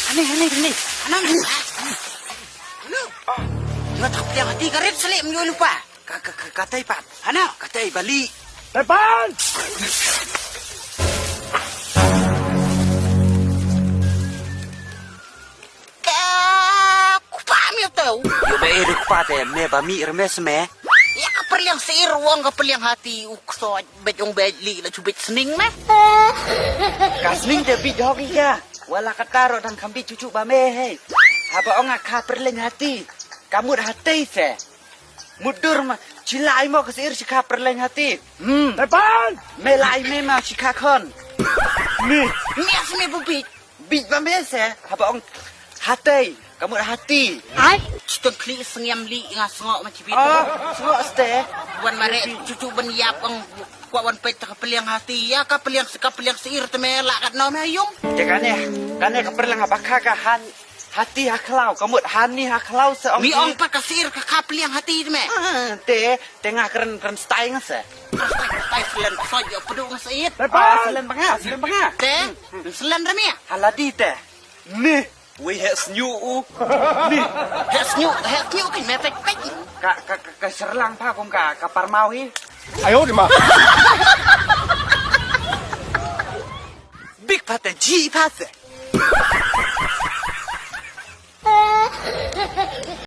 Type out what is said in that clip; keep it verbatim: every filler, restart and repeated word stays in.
Hane, hane, hane. Hana, hana. Hana. Nga tak peliang hati ka rit selim yo lupa. Ka, ka, ka, katei pat. Hana. Katei bali. Tepan! Ka kupa mi tau. Yo ba e duk pat e, me ba mi remes me. Ya ka peliang seir wong ka peliang hati u ksoj. Bej ong bej li la chu bej sning me. Ka sning te bej hok ïa ka. Wala ka taro dang kham bej chuchu ba me hei. Haba ong a kha perleng hati. Ka mut hati se. Mut dur ma chila ai mo ka sir shi kha perleng hati. Hmm. Tepan. Me lai me ma shi kha khon. Ni. Ni as me bu bej. Bej ba me se. Haba ong hati. Ka mut hati. Ai. Chiteng kli sengiam li nga sngok ma chibit. Oh, sngok ste. Wan mare chuchu ban yap ong. Kwah wan peit ta ka peliang hati ya ka peliang ka peliang seir te me la kat no me yung. Te kane, kane ka peliang ha bakha ka han hati ha khlaw ka mut hani ha khlaw se ong. Mi ong pat ka seir ka ka peliang hati te me. Ah, te, te nga kren kren stai nga se. Stai selen soi yo pedu nga seit. Ah, selen banga, selen banga. Te, selen re me. Haladi te. Ni. Wei he snyu u. Ni. He snyu, he snyu kan me pek pek. Ka, ka, ka, ka serlang pa kum ka, ka parmau hi. Ayo di ma. Big pate ji pate.